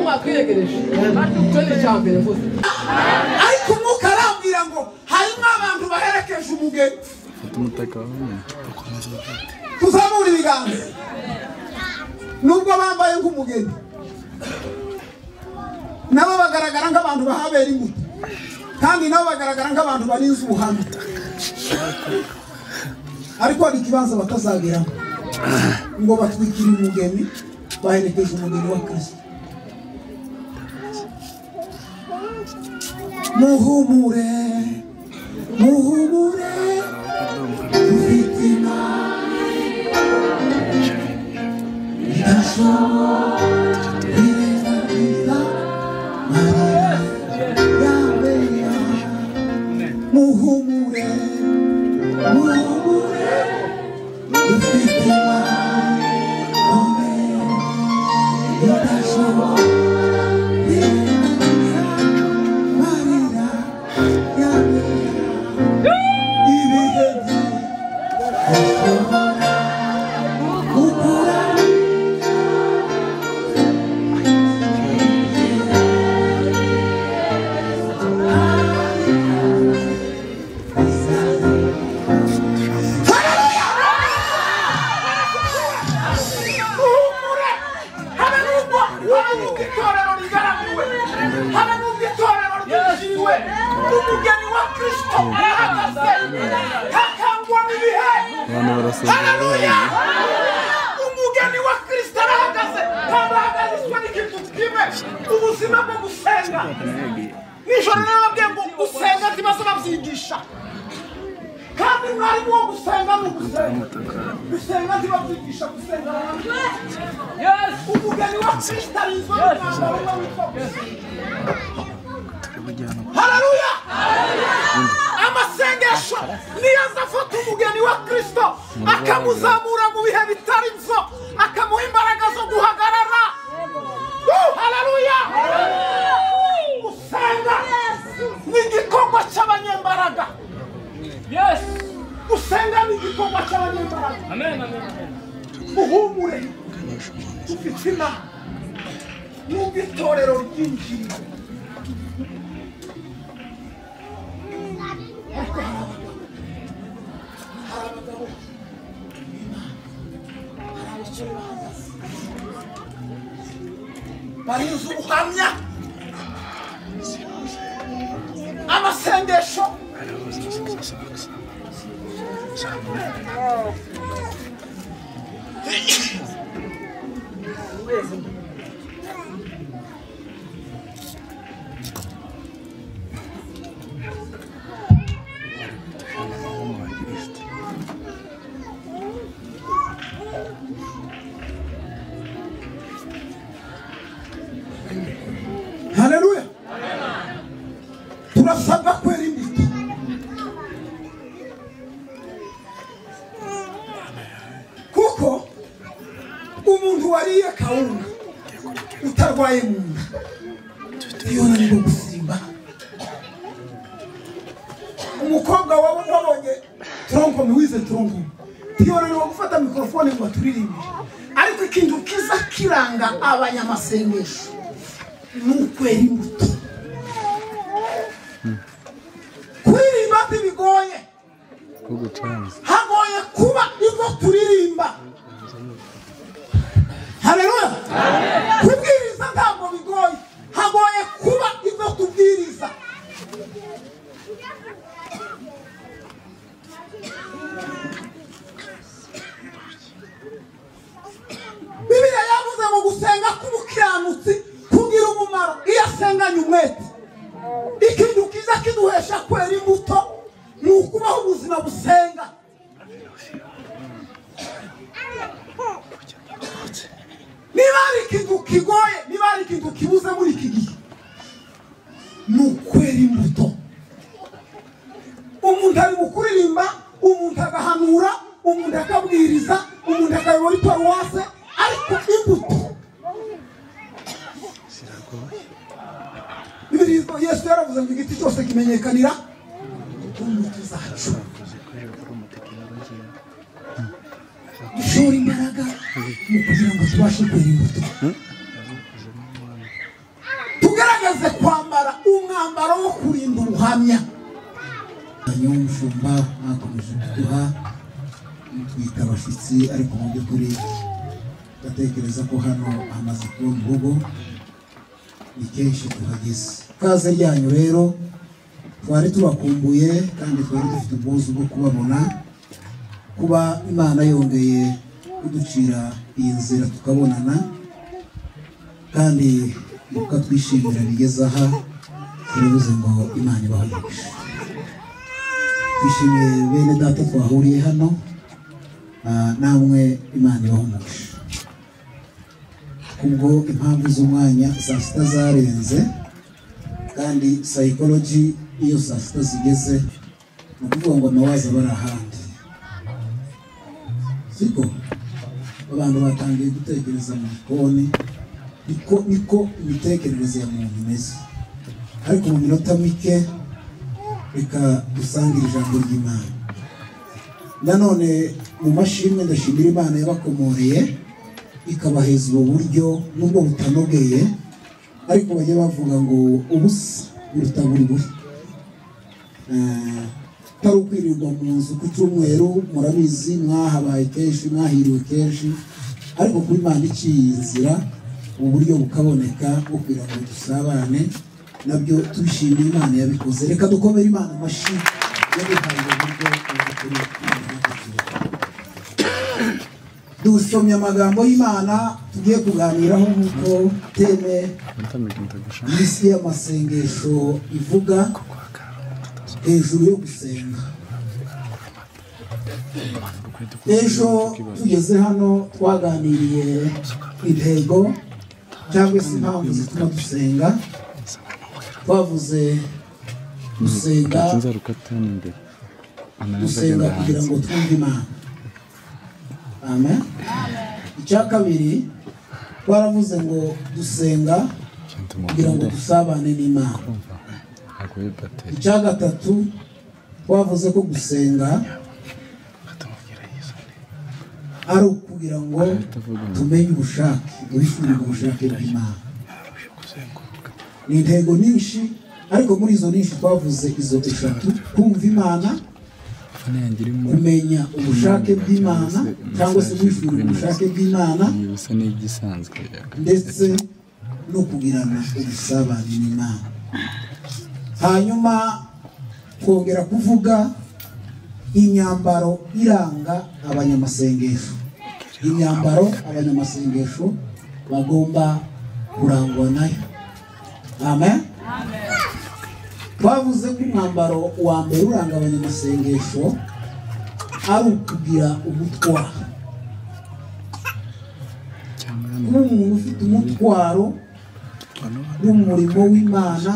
mwakwiyegereje icyo ni icya mbere mvuze. Ariko umwuka arambwira ngo harimo abantu baherekeje umugeni. Tuzamura ibiganza nubwo bambaye nk'umugeni, nabo bagaragara nk'abantu bahabera imbuto, kandi nabo bagaragara nk'abantu barinze ubuhamya, ariko hari ikibanza batazageramo ngo batwikire umugeni, baherekeje umugeni wa Kristo. Muhumure, muhumure, dufite Imana idashobora kwirengagiza amarira y'abera. Muhumure, muhumure, dufite Imana ikomeye idashobora kwirengagiza amarira y'abera. Ibihe bidashobora gukura. Uhumure, habe nubwo itorero rigaragiwe, habe nubwo itorero ryinjiriwe, umugeni wa Kristo arahagaze, ntakangwa n'ibihe. Haleluya! Umugeni wa Kristo arahagaze, kandi ahagaziswe n'ikintu kimwe, ubuzima bwo gusenga. Nijoro narababwiye ngo gusenga ntibaze babyigisha, kandi mwarimu wo gusenga ni ugusenga. Gusenga ntibabyigisha, gusenga umugeni wa Kristo arinzwe n'umwambaro we witwa gusenga. Haleluya! Amasengesho niyo aza afata umugeni wa Kristo akamuzamura mu bihe bitari byo, akamuha imbaraga zo guhagarara. Haleluya! Gusenga ni igikorwa cy'abanyembaraga. Gusenga ni igikorwa cy'abanyembaraga. Muhumure, dufite Imana nubwo itorero ryinjiriwe, ariko hari abagabo b'Imana, hari abasore bahagaze barinze ubuhamya. Amasengesho Haleluya! Turasabwa kwera imbuto. Kuko umuntu wariye kawunga utarwaye mu nda ntiyonanirwa gusimba. Umukobwa wabonye tronkomi, wize tronkomi, ntiyonanirwa gufata mikorofone ngo aturirimbire. Ariko ikintu kiza kiranga abanyamasengesho ni ukwera imbuto. Kuririmba ntibigoye, hagoye kuba ibyo turirimba. Haleluya! Kubwiriza ntabwo bigoye, hagoye kuba ibyo tubwiriza. Bibiliya yavuze ngo gusenga k'umukiranutsi kugira umumaro iyo asenganye umwete. Ikintu kiza kiduhesha kwera imbuto ni ukubaho ubuzima busenga. Niba hari ikintu kigoye, niba hari ikintu kibuze muri iki gihe, ni ukwera imbuto. Umuntu ari mu kuririmba, umuntu agahanura, umuntu akabwiriza, umuntu akayobora iparuwase, ariko imbuto Yesu yaravuze ngo igiti cyose kimenyekanira ku mbuto zacyo. Dushora imbaraga mu kugira ngo tubashe kwera imbuto. umwambaro wo kurinda ubuhamya. Umushumba mwakomeje kuduha mutwita abashyitsi, ariko mu by'ukuri ndatekereza ko hano hamaze kuba mu rugo, ni kenshi tuhageze. Ikaze ryanyu rero twari tubakumbuye kandi twari dufite ubwuzu bwo kubabona, kuba Imana yongeye kuducira iyi nzira tukabonana kandi mukatwishimira bigeze aha, turavuze ngo Imana ibahe umugisha. Twishimiye bene data twahuriye hano, namwe Imana ibahe umugisha. Kubwo impamvu z'umwanya saa sita zarenze, kandi psychology iyo saa sita zigeze ni ukuvuga ngo amawaza bari ahandi, siko abantu batangiye gutekereza mu gikoni, niko imitekerereze ya muntu imeze. Ariko mu minota mike reka dusangire ijambo ry'Imana. Nanone mu mashimwe ndashimira Imana yabakomoreye ikabaheza ubu buryo nubwo butanogeye, ariko bajya bavuga ngo ubusa buruta buri buri. Atari ukwirirwa mu nzu ku cyumweru, murabizi mwahabaye kenshi, mwahiriwe kenshi, ariko kuba Imana iciye inzira ubu buryo bukaboneka bwo kugira ngo dusabane, nabyo tubishimiye Imana yabikoze. Reka dukomere Imana amashyi yaduhaye uburyo bw'ukuri. Dusomye amagambo y'Imana tugiye kuganiraho nk'uko teme y'isi y'amasengesho ivuga hejuru yo gusenga. Ejo tugeze hano twaganiriye intego cyangwa se impamvu zituma dusenga. Twavuze gusenga kugira ngo twumve Imana. Amen. Icya kabiri twaravuze ngo dusenga kugira ngo dusabane n'Imana. Icya gatatu twavuze ko gusenga ari ukugira ngo tumenye ubushake, guhishurira ubushake bw'Imana. Ni intego nyinshi, ariko muri izo nyinshi twavuze izo eshatu: kumva Imana, kumenya ubushake bw'Imana cyangwa se guhishurira ubushake bw'Imana, ndetse no kugirana ubusabane n'Imana. Hanyuma twongera kuvuga imyambaro iranga abanyamasengesho, imyambaro abanyamasengesho bagomba kurangwa nayo. Amen. Twavuze ko umwambaro wa mbere uranga abanyamasengesho ari ukugira umutwaro. Kuba umuntu ufite umutwaro w'umurimo w'Imana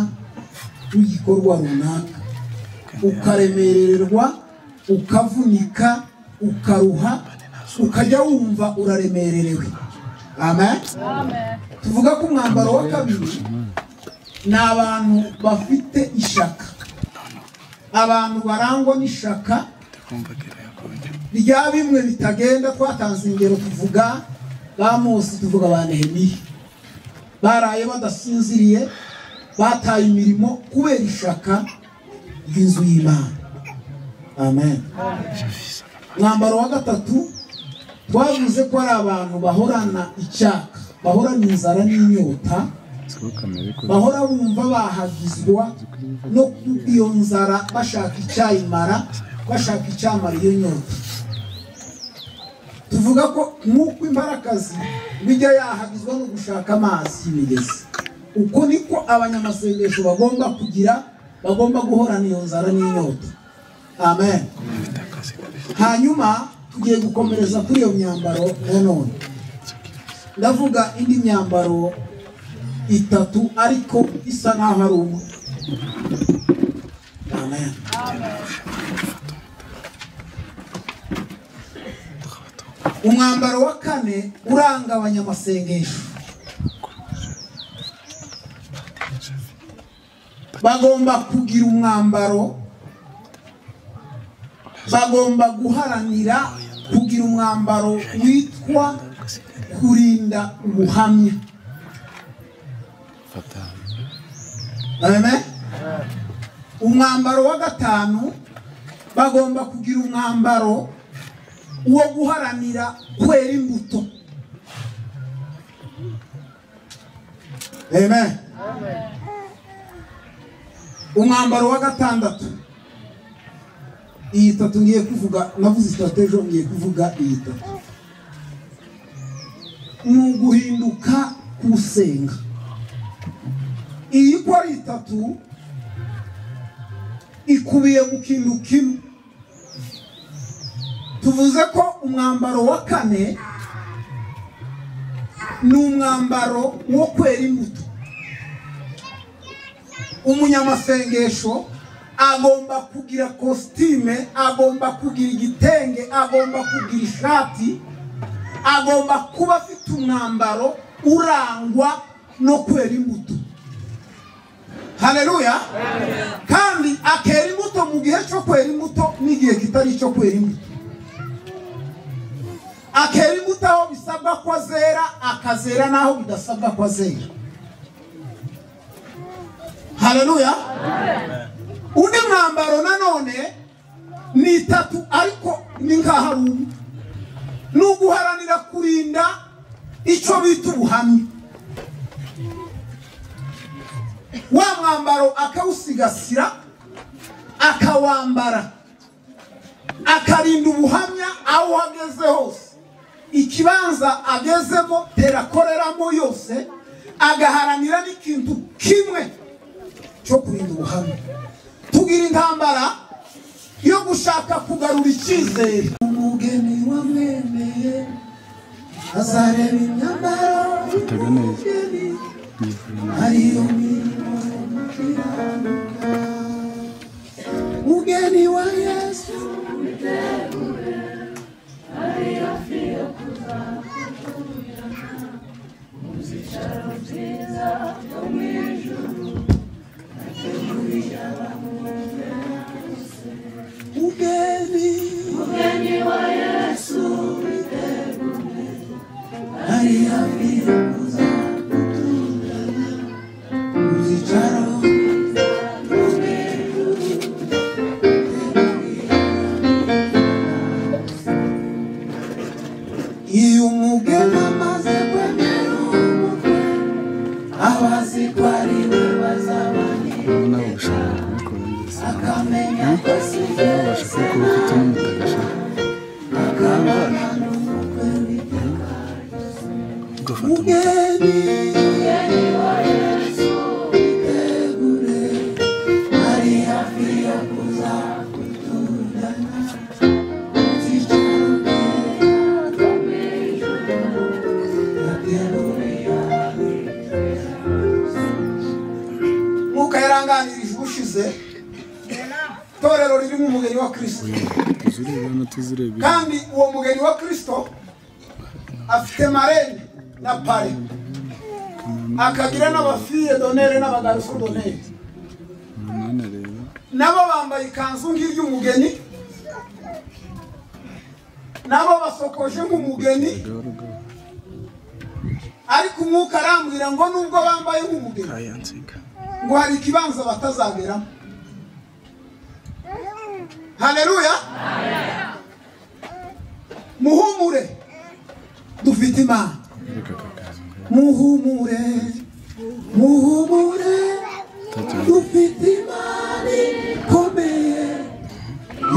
w'igikorwa runaka, ukaremererwa, ukavunika, ukaruha, ukajya wumva uraremererewe. Amen. Tuvuga ko umwambaro wa kabiri ni abantu bafite ishaka, abantu barangwa n'ishaka rya bimwe bitagenda. Twatanze ingero, tuvuga ba Mose, tuvuga ba Nehemiya, baraye badasinziriye, bataye imirimo kubera ishaka ry'inzu y'Imana. Amen. Umwambaro wa gatatu twavuze ko ari abantu bahorana icyaka, bahorana inzara n'inyota, bahora bumva bahagizwa no iyo nzara, bashaka icyayimara, bashaka icyamara iyo nyota. Tuvuga ko nk'uko imparakazi bijya yahagizwa no gushaka amazi y'imigezi, uko niko abanyamasengesho bagomba kugira, bagomba guhorana iyo nzara n'inyota. Amen. Hanyuma tugiye gukomereza kuri iyo myambaro nanone. Ndavuga indi myambaro itatu ariko isa naho ari umwe. Amen. Umwambaro wa kane uranga abanyamasengesho, bagomba kugira umwambaro, bagomba guharanira kugira umwambaro witwa kurinda ubuhamya. Amen. Umwambaro wa gatanu, bagomba kugira umwambaro wo guharanira kwera imbuto. Amen. Umwambaro wa gatandatu, iyi tatu ngiye kuvuga, navuze itatu ejo, ngiye kuvuga iyi tatu, ni uguhinduka kusenga. Iyi ko ari itatu ikubiye mu kintu kimwe. Tuvuze ko umwambaro wa kane ni umwambaro wo kwera imbuto. Umunyamasengesho agomba kugira kositime, agomba kugira igitenge, agomba kugira ishati, agomba kuba afite umwambaro urangwa no kwera imbuto. Haleluya. Kandi akera imbuto mu gihe cyo kwera imbuto n'igihe kitari cyo kwera imbuto. Akera imbuto aho bisabwa ko azera, akazera naho bidasabwa ko azera. Haleluya. Undi mwambaro nanone ni itatu, ariko ni nkaho ari umwe, ni uguharanira kurinda icyo bita ubuhamya. Wa mwambaro akawusigasira, akawambara, akarinda ubuhamya aho ageze hose, ikibanza agezemo terakoreramo yose, agaharanira n'ikintu kimwe cyo kurinda ubuhamya. Tugira intambara yo gushaka kugarura icyizere. Umugeni wamwemeye azareba imyambaro y'umugeni, ariyo mirimo yo. Mugeni wa Yesu witegure, ari hafi yo kuza kutujyana mu byicaro byiza byo mu ijuru, ateguriye abamwumvira bose. Mugeni wa Yesu witegure, ari hafi yo kuza kutujyana mu byicaro. Iyo umugeni amaze kwemera umukwe, abazi ko ari we bazabanira, akamenya ko asigaye akabana n'umukwe w'iteka. Mugeni wa Yesu witegure, ari hafi yo kuza kutujyana mu byicaro byiza byo mu ijuru, ateguriye abamwizera bose. Mwuka yaranganirije ubushize itorero ririmo umugeni wa Kristo, kandi uwo mugeni wa Kristo afite marene na pare, akagira n'abafiye donere n'abagaruso donere, nabo bambaye ikanzu nk'iry'umugeni, nabo basokoje nk'umugeni. Ariko umwuka arambwira ngo nubwo bambaye nk'umugeni, ngo hari ikibanza batazageramo. Haleluya. Muhumure, dufite Imana. Muhumure, muhumure, dufite Imana ikomeye,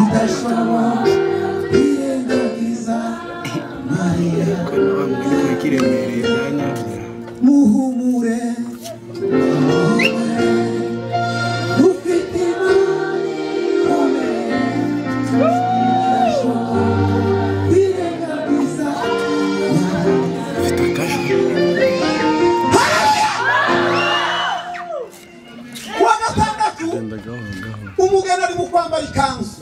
idashobora kwirengagiza Mariya. Muhumure, muhumure, dufite Imana ikomeye, idashobora kwirengagiza Mariya. Kuwa gatandatu umugeni arimo kwambara ikanzu,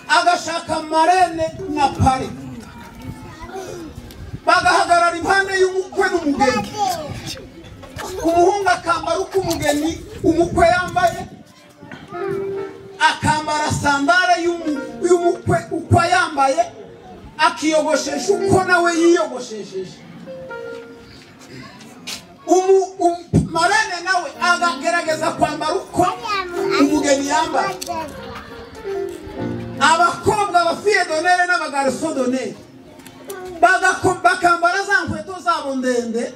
agashaka marene na pare, bagahagarara impande y'umukwe n'umugeni. Umuhungu akambara uko umugeni umukwe yambaye, akambara sandare y'umukwe uko yambaye, akiyogoshesha uko nawe yiyogoshesheje. Marene nawe agagerageza kwambara uko yambara. Abakobwa bafiye donere n'abagariso donere bakambara za nkweto zabo ndende,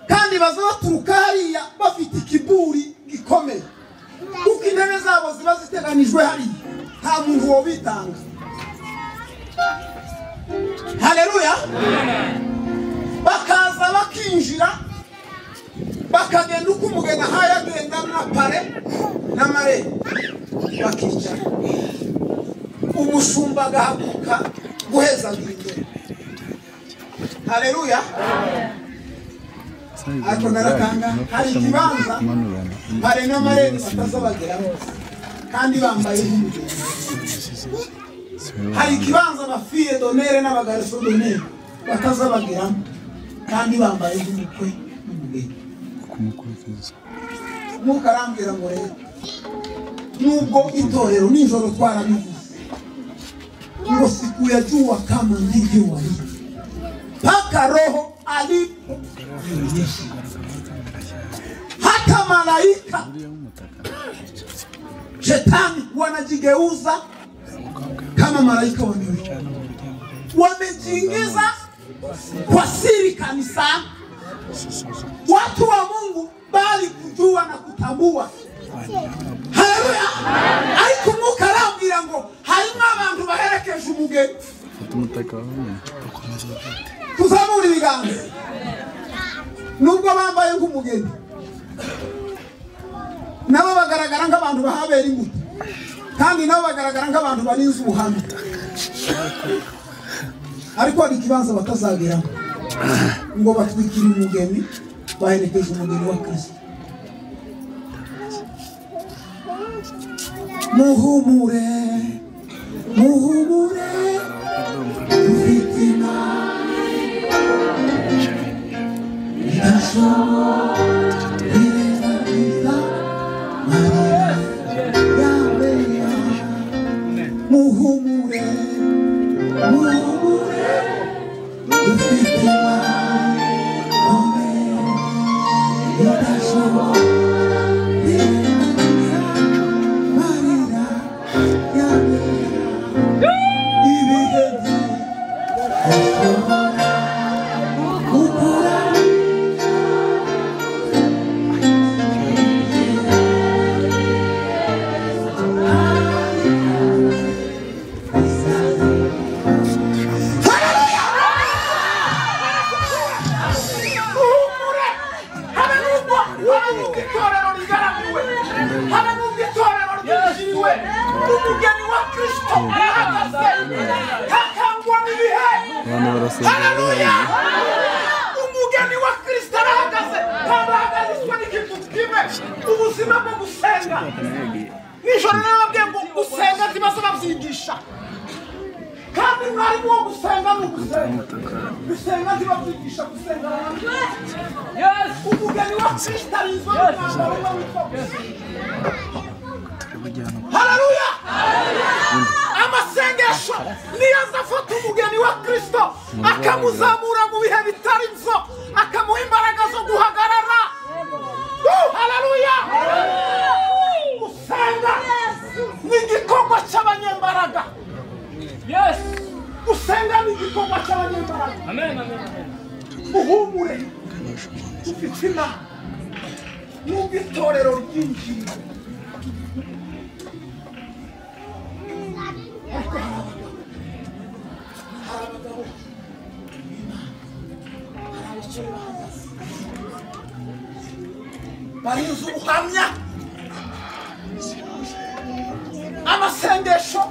kandi bazaturuka hariya bafite ikiburi gikomeye, kuko intebe zabo ziba ziteganijwe hariya, nta muntu wo bitanga. Haleluya. Bakaza bakinjira bakagenda uko umugeni ahaye agenda na pare na mare, bakicara. Umushumba agahaguruka guheza imbere. Haleluya. Ariko naratanga hari ikibanza pare na mare batazabageramo kandi bambaye nk'umugeni. Hari ikibanza abafiye donere n'abagariso donere batazabageramo kandi bambaye nk'umukwe n'umugeni. Mwuka arambwira ngo rero nubwo itorero nijoro twarabivuze ngo siku ya jua kama ndivyo walivyo mpaka Roho alipoonyesha. Hata malaika shetani wanajigeuza kama malaika wa nuru, wamejiingiza kwa siri kanisani. Watu wa Mungu bali kujua na kutambua. Haleluya. Ariko Mwuka arambwira ngo harimo abantu baherekeje umugeni. Tuzamura ibiganza nubwo bambaye nk'umugeni, nabo bagaragara nk'abantu bahabera imbuto, kandi nabo bagaragara nk'abantu barinze ubuhamya, ariko hari ikibanza batazageramo ngo batwikire umugeni, baherekeje umugeni wa Kristo. Muhumure, muhumure, dufite Imana idashobora kwirengagiza amarira yawe. Muhumure, muhumure, dufite Imana ikomeye idashobora kwirengagiza amarira yawe. Ibihe bidashobora gukura. Uhumure, habe nubwo itorero rigaragiwe, habe nubwo itorero ryinjiriwe, umugeni wa Kristo arahagaze, ntakangwa n'ibihe. Haleluya. Umugeni wa Kristo arahagaze, ntabwo ahagaziswe n'ikintu kimwe, ubuzima bwo gusenga. Nijoro narababwiye ngo gusenga ntibaza babyigisha, kandi mwarimu wo gusenga ni ugusenga. Gusenga ntibabyigisha, gusenga. Umugeni wa Kristo arinzwe n'umwambaro we witwa gusenga. Haleluya. Amasengesho niyo azafata umugeni wa Kristo akamuzamura mu bihe bitari byo, akamuha imbaraga zo guhagarara. Haleluya. Gusenga ni igikorwa cy'abanyembaraga. Gusenga ni igikorwa cy'abanyembaraga. Muhumure, dufite Imana nubwo itorero ryinjiriwe, ariko hari abagabo b'Imana, hari abasore bahagaze barinze ubuhamya. Amasengesho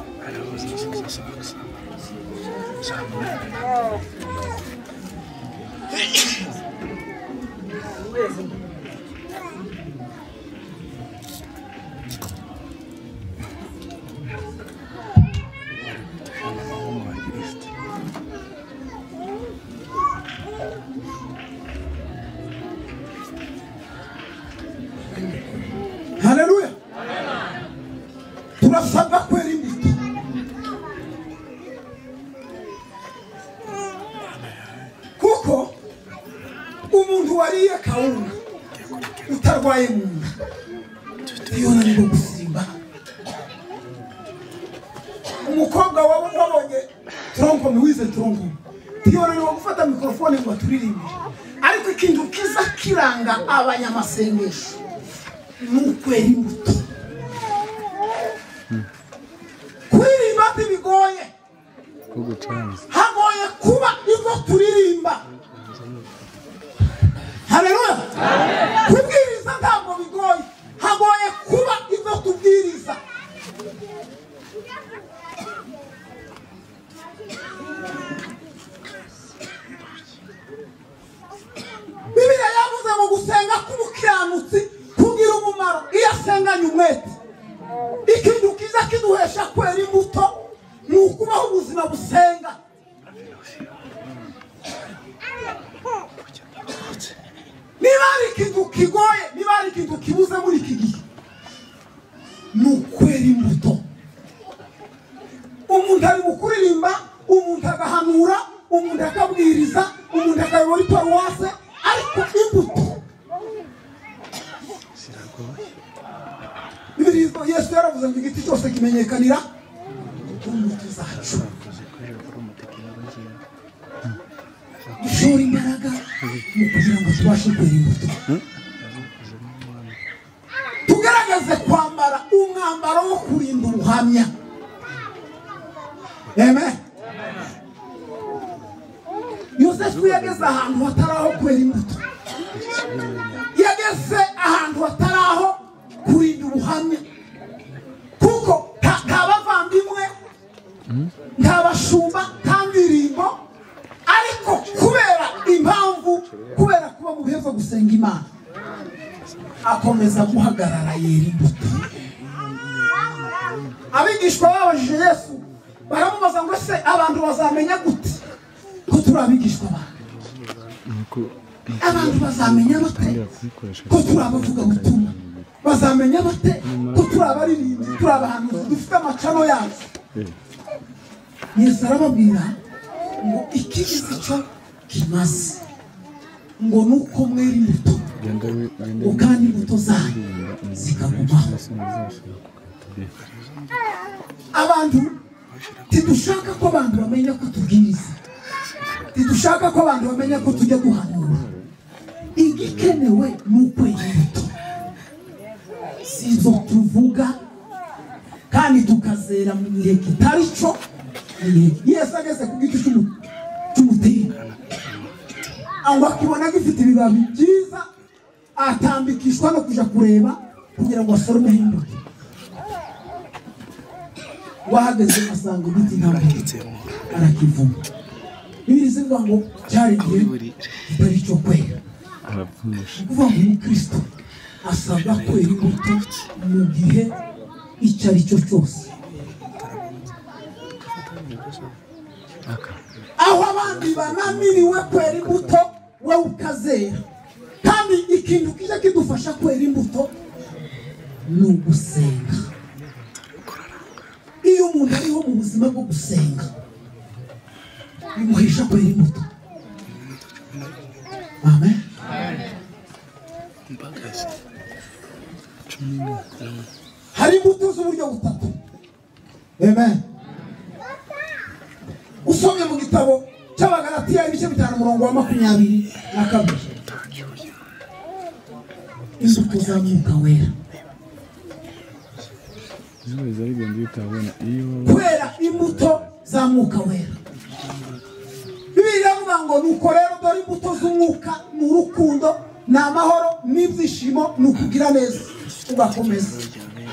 Haleluya. Turasabwa kwera imbuto. Kuko umuntu wariye kawunga utarwaye mu nda iyo nari gusimba Umukobwa wabonye tronko wize tronko tiyorero gufata mikrofone ngo aturirimbe, ariko ikintu kiza kiranga abanyamasengesho nukwera imbuto. Kuririmba ntibigoye, hagoye kuba ibyo turirimba. Haleluya. Kubwiriza ntabwo bigoye, hagoye kuba ibyo tubwiriza. Bibiliya yavuze ngo gusenga k'umukiranutsi kugira umumaro iyo asenganye umwete. Ikintu kiza kiduhesha kwera imbuto ni ukubaho ubuzima busenga. Niba ari ikintu kigoye, niba ari ikintu kibuze muri iki gihe, ni ukwera imbuto. Umuntu ari mu kuririmba, umuntu agahanura, umuntu akabwiriza, umuntu akayobora iparuwase, ariko imbuto ziragoye. Yesu yaravuze ngo igiti cyose kimenyekanira ku mbuto zacu. Dushora imbaraga mu kugira ngo tubashe kwera imbuto, tugerageze kwambara umwambaro wo kurinda ubuhamya. Amen. Yosefu yageze ahantu hatari aho kwera imbuto, yageze ahantu hatari aho kurinda ubuhamya, kuko nta bavandimwe, nta bashumba, nta ndirimbo, ariko kubera impamvu, kubera kuba mu bihe byo gusenga Imana, akomeza guhagarara yera imbuto. Abigishwa babajije Yesu baramubaza ngo se abantu bazamenya gute ko turi abigishwa bawe? Abantu bazamenya bate ko turi abavugabutumwa? Bazamenya bate ko turi abaririmbyi, turi abahanuzi, dufite amacano yacu? Yesu arababwira ngo ikigize icyo kimaze ngo nuko mwera imbuto, ngo kandi imbuto zanyu zikagumaho. Abantu tidushaka ko abantu bamenya ko tubwiriza, tidushaka ko abantu bamenya ko tujya guhanura. Igikenewe ni ukwera imbuto, si izo tuvuga kandi tukazera mu gihe kitari cyo. Yesu ageze ku giti cy'umutini ngo akibona gifite ibibabi byiza, atambikishwa no kuja kureba kugira ngo asoromeho imbuto. Wahageze asanga igiti nta mbuto, arakivuma. Bibiliya ivuga ngo cyari igihe kitari cyo kwera. Ni ukuvuga ngo umukristo asabwa kwera imbuto mu gihe icyo ari cyo cyose. Aho abandi bananiriwe kwera imbuto, wowe ukazera. Kandi ikintu kijya kidufasha kwera imbuto ni ugusenga. Iyo umuntu ariho mu buzima bwo gusenga, bimuhesha kwera imbuto. Amen. Hari imbuto z'uburyo butatu. Amen. Usomye mu gitabo cy'Abagalatiya ibice 5 umurongo wa 22, imbuto za Mwuka Wera. Kwera imbuto za Mwuka Wera. Bibiliya iravuga ngo nuko rero dore imbuto z'umwuka ni urukundo, ni amahoro, n'ibyishimo, ni ukugira neza, ugakomeza.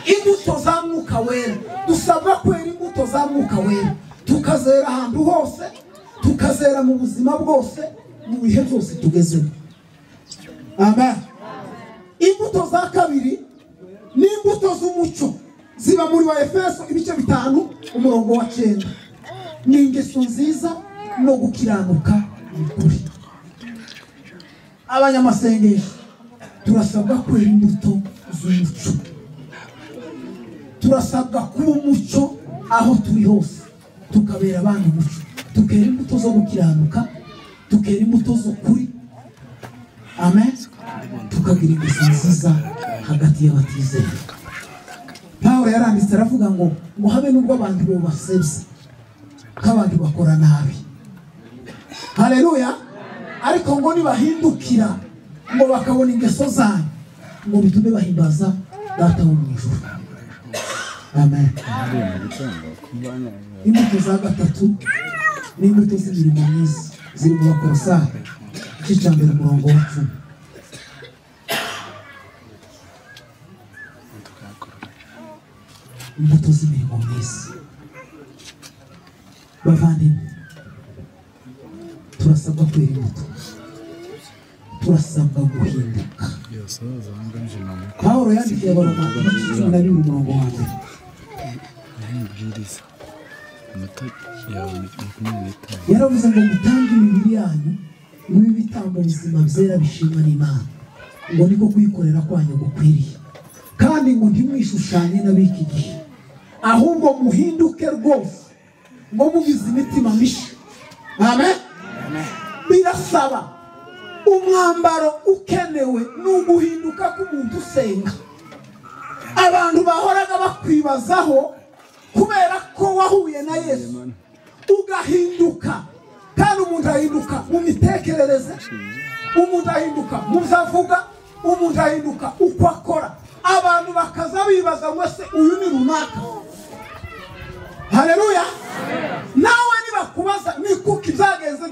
Imbuto za Mwuka Wera, dusabwa kwera imbuto za Mwuka Wera, tukazera ahantu hose, tukazera mu buzima bwose, mu bihe byose tugezemo. Amen. Imbuto za kabiri ni imbuto z'umucyo, ziba muri wa Efeso ibice 5 umurongo wa 9. Ni ingeso nziza no gukiranuka ukuri. Abanyamasengesho turasabwa kwera imbuto z'umucyo, turasabwa kuba umucyo aho turi hose, tukabera abandi umucyo, tukera imbuto zo gukiranuka, tukera imbuto z'ukuri. Amen. Tukagira ingeso nziza hagati y'abatizera. Pawulo yaranditse aravuga ngo ngo habe nubwo abantu bobasebya k'abantu bakora nabi. Haleluya. Ariko ngo nibahindukira ngo bakabona ingeso zanyu ngo bitume bahimbaza Data wo mu ijuru. Amen. Imbuto za gatatu ni imbuto z'imirimo myiza ziri mu Bakolosayi igice cya 1 umurongo wa 10. Imbuto z'imirimo myiza. Bavandimwe, turasabwa kwera imbuto, turasabwa guhinduka. Pawulo yandikiye Abaroma igice 12 umurongo wa 1. Yaravuze ngo mutange imibiri yanyu bibe ibitambo bizima byera bishimwa n'Imana, ngo niko kuyikorera kwanyu gukwiriye, kandi ngo ntimwishushanye n'ab'iki gihe, ahubwo muhinduke rwose ngo mugize imitima mishya. Amen. Birasaba umwambaro ukenewe n'uguhinduka k'umuntu usenga. Abantu bahoraga bakwibazaho kubera ko wahuye na Yesu ugahinduka. Kandi umuntu ahinduka mu mitekerereze, umuntu ahinduka mu byo avuga, umuntu ahinduka uko akora. Abantu bakaza bibaza ngo se uyu ni runaka. Haleluya. Nawe nibakubaza ni kuki byagenze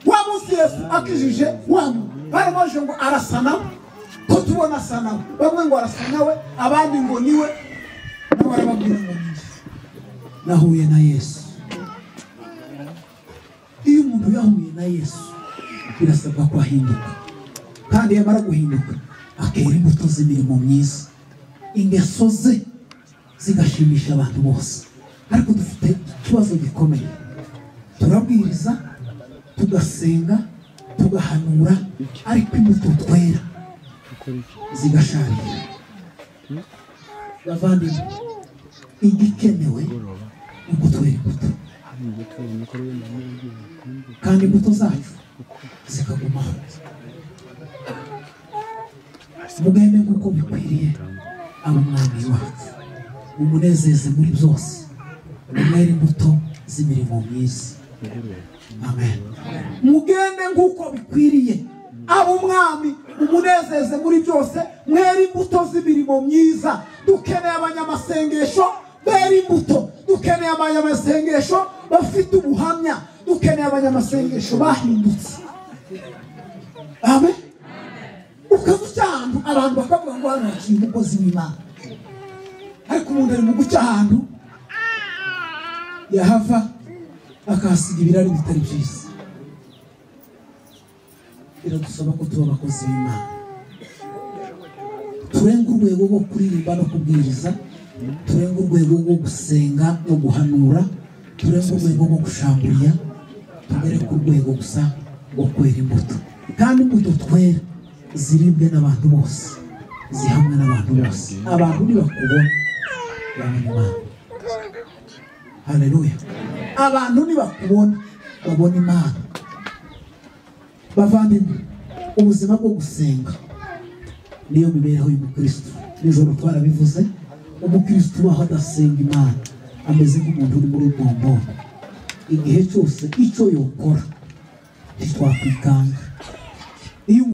wa munsi Yesu akijije wa muntu, barabaje ngo arasa nawe, ko tubona asa nawe, bamwe ngo arasa nawe, abandi ngo niwe, nawe arababwira ngo ni nahuye na Yesu. Iyo umuntu yahuye na Yesu birasabwa ko ahinduka, kandi yamara guhinduka akera imbuto z'imirimo myiza, ingeso ze zigashimisha abantu bose. Ariko dufite ikibazo gikomeye, turabwiriza, tugasenga, tugahanura, ariko imbuto twera zigasharira. Bavandimwe, igikenewe ni ugutwera imbuto, kandi imbuto zacu zikagumaho. Mugende nk'uko bikwiriye ab'Umwami wacu, mumunezeze muri byose, mwere imbuto z'imirimo myiza. Amen. Mugende nk'uko bikwiriye ab'Umwami, mumunezeze muri byose, mwere imbuto z'imirimo myiza. Dukeneye abanyamasengesho bera imbuto, dukeneye abanyamasengesho bafite ubuhamya, dukeneye abanyamasengesho bahindutse. Amen. Ukaza uca ahantu abantu bakavuga ngo hano haciye umukozi w'Imana, ariko umuntu ari mu guca ahantu yahava akahasiga ibirari bitari byiza. Biradusaba ko tuba abakozi b'Imana, turenga urwego rwo kuririmba no kubwiriza, turenga urwego rwo gusenga no guhanura, turenga urwego rwo gushamburiya, tugere ku rwego gusa rwo kwera imbuto. Kandi imbuto twera ziribwe n'abantu bose, zihamwe n'abantu bose. Abantu nibakubona babona Imana. Haleluya. Abantu nibakubona babona Imana. Bavandimwe, ubuzima bwo gusenga niyo mibereho y'umukristo. Nijoro twarabivuze, umukristo ubaho adasenga Imana ameze nk'umuntu uri muri bombo. Igihe cyose icyo yokora ntitwakwikanga. Iyo